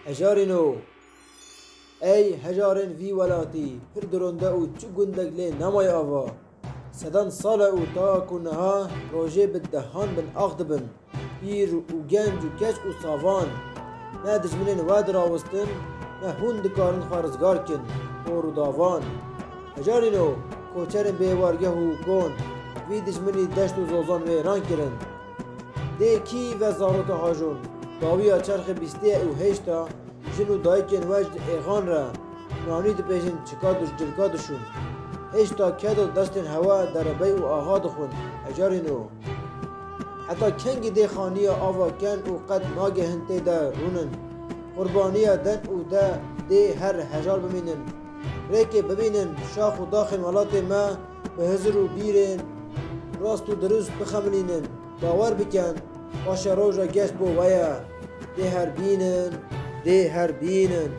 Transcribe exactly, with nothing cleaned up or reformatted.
Hejarîno! Ey hejarên vî welatî, pir durûnde û çi gundek lê nemaye ava. Sedan sal e û ta ku niha rojê bi dehan bin ax dibin. Pîr û genc û keç û savan. Ne dijminên we dirawistin, ne hûn dikarin xwe rizgar kin. Por û davan. Hejarîno, koçerên bêwargeh û kon, vî dijminî deşt û zozan wêran kirin. Dê kî ve zaroka hajon, dawiya çerxê bîstê û hêşta, jin û dayikên we ji êxan re nanî dipêjin, çika duş cilka dişûn. Hêşta kedo destên hewa derebey û axa dixwin, hejarîno. Heta kengî dê xaniya ava ken û qet nagehin tê de rûnin? Qurbaniya den û de dê her hejar bimînin. Rêkê bibînin, şax û daxên welatê me bi hizir û bîrên rast û dirust bixemilînin. Bawer bikin, paşeroja geş bo we ye. Dê her bînin, dê her bînin.